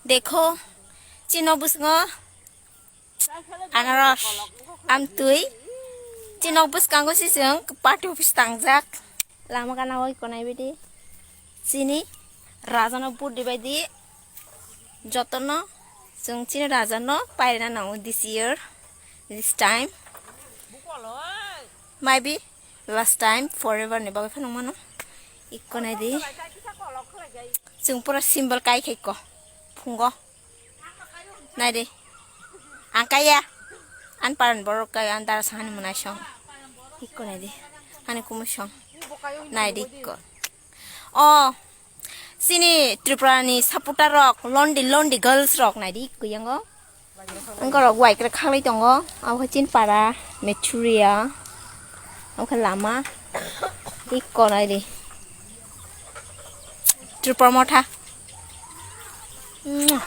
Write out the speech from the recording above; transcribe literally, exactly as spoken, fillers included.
Dekho, chini nok bwskango anaros, amtwi. Chini nok bwskango si chwng party office tangjak. Lama gana o iko nai bidi. Chini rajano vote dibaidi. Jotono chwng chini rajano pairina nango this year, this time. Maybe last time, forever ni bagwi phano mano. Ikko nai di. Chwng pura symbol kai khaiko. Phungo. Nai di. Ang kaya. An paran borok kaya, an dara sahani mwnai song. Ikko nai di. Ani kumu song. Nai di ikko. O, chini Tripura ni supporter rok, lonely, lonely girls rok nai di ikko yango. Ang korok wai kre khalai tongo, abo khe chini para, Mechuria, abo khe lama, ikko nai di. Tripura motha. Mwah.